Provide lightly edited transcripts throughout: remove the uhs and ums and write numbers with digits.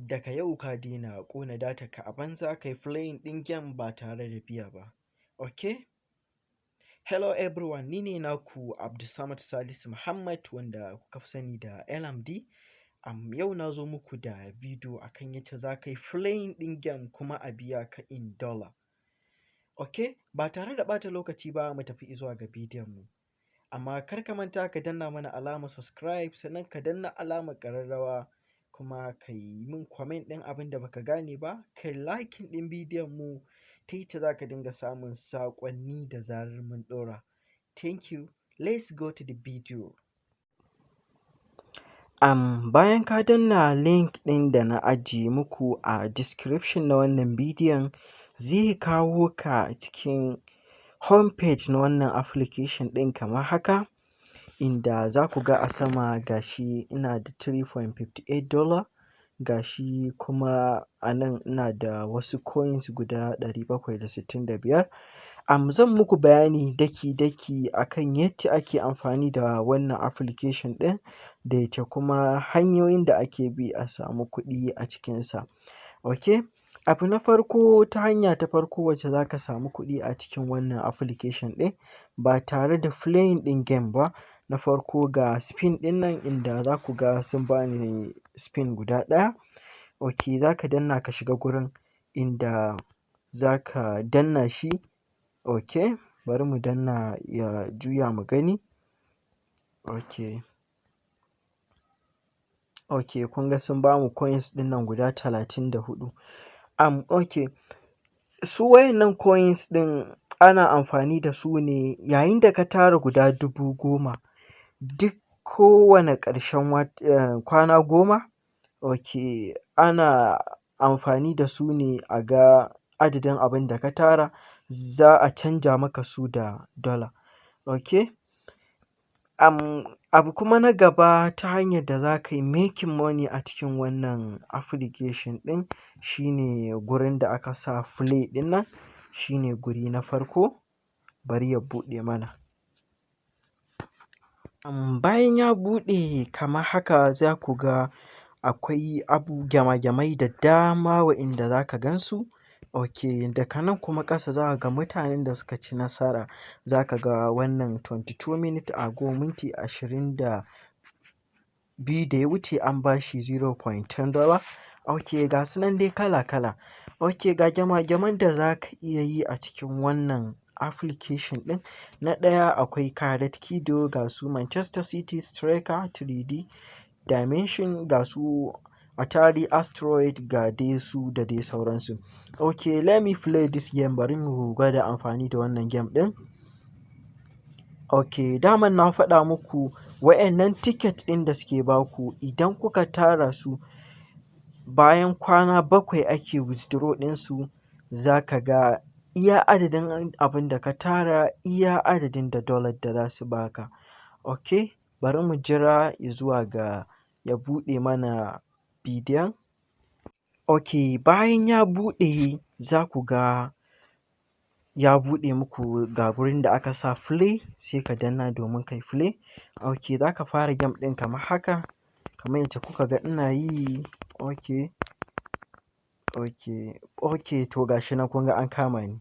Daga yau ka daina ƙona datar ka a banza, kai playing ɗin game ba tare da biya ba. Okay? Hello everyone, ni ne naku Abdulsamad Salisu Muhammad, wanda kuka fi sani da LMD. Yau na zo muku da bidiyo akan yacce za ka yi playing ɗin game kuma a biya ka in dollar. Okay? Ba tare da ɓata lokaci ba, mu tafi izuwa ga bidiyon mu. Amma kar ka manta ka danna mana alamar subscribe, sannan ka danna alamar ƙararrawa, kuma ka yi min comment ɗin abin da baka gane ba, kai liking ɗin bidiyon mu ta yacce za ka dinga samun saƙonni da zarar mun ɗora. Thank you. Let's go to the video. Bayan ka danna link ɗin da na ajiye muku a description na wannan bidiyon, zai kawo ka cikin homepage na wannan application ɗin kamar haka, inda za ku ga a sama gashi ina da $3.58, gashi kuma a nan ina da wasu coins guda 765. Zan muku bayani daki-daki akan yacce ake amfani da wannan application ɗin, da yacce kuma hanyoyin da ake bi a samu kuɗi a cikinsa. Okay? Abu na farko, ta hanya ta farko wacce za ka samu kuɗi a cikin wannan application ɗin ba tare da playing ɗin game ba. Na farko, ga spin ɗin nan inda za ku ga sun bani spin guda ɗaya. Okay, za ka danna ka shiga gurin inda za ka danna shi. Okay, bari mu danna ya juya mu gani. Okay. Okay, kun ga sun bamu coins ɗin nan guda 34. Okay, su wayannan coins ɗin ana amfani da su ne yayin da ka tara guda 10,000, duk kowane ƙarshen kwana 10. Okay, ana amfani da su ne a ga adadin abin da ka tara, za a canja maka su da dala. Okay? Abu kuma na gaba, ta hanyar da za ka yi making money a cikin wannan application ɗin, shine gurin da aka sa play ɗin nan, shine guri na farko. Bari ya buɗe mana. Bayan ya buɗe kamar haka, za ku ga akwai abu gyama-gyamai da dama wa'inda za ka gan su. Ok, daga nan kuma ƙasa za ka ga mutanen da suka ci nasara. Za ka ga wannan 22 minutes ago, minti 22 da ya wuce, an ba shi $0.10. Ok, ga su nan dai kala-kala. Ok, ga gyama-gyaman da za ka iya yi a cikin wannan application ɗin. Na ɗaya, akwai Carrot Kido, ga su Manchester City Striker 3D Dimension, ga su Atari Asteroid, ga dai su da dai sauransu. Ok, let me play this game. Bari mu gwada amfani da wannan game ɗin. Ok, daman na faɗa muku, wa'yannan ticket ɗin da suke baku, idan kuka tara su, bayan kwana 7 ake withdraw ɗinsu. Za ka ga iya adadin abin da ka tara, iya adadin da dollar da za su baka. Ok, bari mu jira zuwa ga ya buɗe mana bidiyon. Ok, bayan ya buɗe, za ku ga ya buɗe muku, ga gurin da aka sa play, sai ka danna domin kai play. Ok, za ka fara game ɗin kamar haka, kamar yacce kuka ga ina yi. Ok, to gashi nan kun ga an kama ni.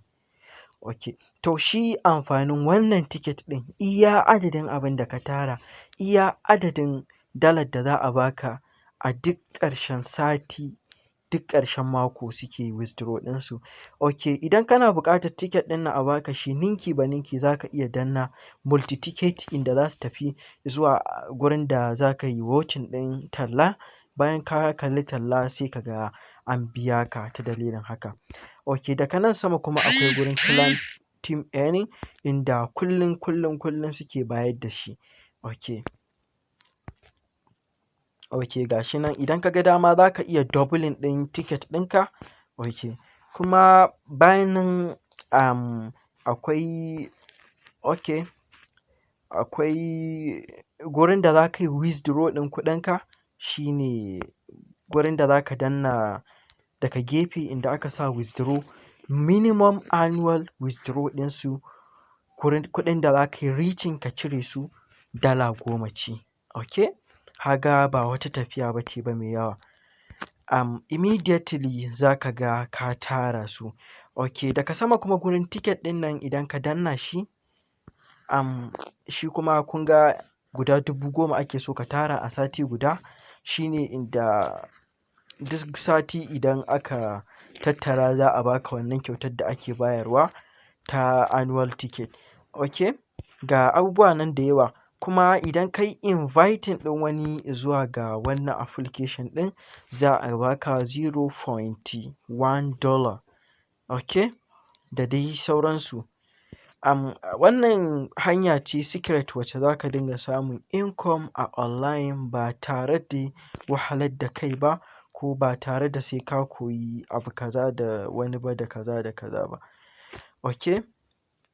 Ok, to shi amfanin wannan ticket ɗin, iya adadin abin da ka tara, iya adadin dalar da za a baka a duk ƙarshen sati, duk ƙarshen mako suke withdraw ɗinsu. Ok, idan kana buƙatar ticket ɗin nan a baka shi ninki ba ninki, za ka iya danna multi ticket, inda za su tafi zuwa gurin da za ka yi watching ɗin talla. Bayan ka kalli talla, sai ka ga an biya ka ta dalilin haka. Ok, daga nan sama kuma akwai gurin claim team earning, inda kullum kullum kullum suke bayar da shi. Ok, gashi nan, idan ka ga dama za ka iya doubling ɗin ticket ɗinka. Ok, kuma bayan nan akwai, ok, akwai gurin da za ka yi withdraw ɗin kuɗinka, shine gurin da za ka danna daga gefe inda aka sa withdraw. Minimum annual withdraw ɗinsu, kuɗin da za ka yi reaching ka cire su, dala 10 ce. Ok, kaga ba wata tafiya ba ce ba mai yawa. Immediately za ka ga ka tara su. Ok, daga sama kuma gurin ticket ɗin nan, idan ka danna shi, shi kuma kun ga guda 10,000 ake so ka tara a sati guda. Shine inda duk sati idan aka tattara za a baka wannan kyautar da ake bayarwa ta annual ticket. Ok, ga abubuwa nan da yawa. Kuma idan kai inviting ɗin wani zuwa ga wannan application ɗin, za a baka $0.1. Ok, da dai sauransu. Wannan hanya ce secret wacce za ka dinga samun income a online ba tare da wahalar da kai ba, ko ba tare da sai ka koyi abu kaza da wani ba da kaza da kaza ba. Ok,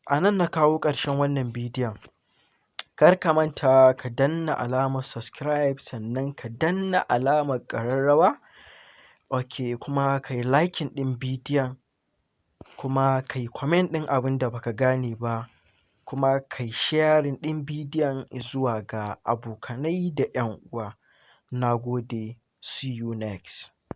a nan na kawo ƙarshen wannan bidiyon. Kar ka manta ka danna alamar subscribe, sannan ka danna alamar ƙararrawa. Ok, kuma ka yi liking ɗin bidiyon, kuma ka yi comment ɗin abin da baka gane ba, kuma ka yi sharing ɗin bidiyon zuwa ga abokanai da 'yan uwa. Na gode, see you next.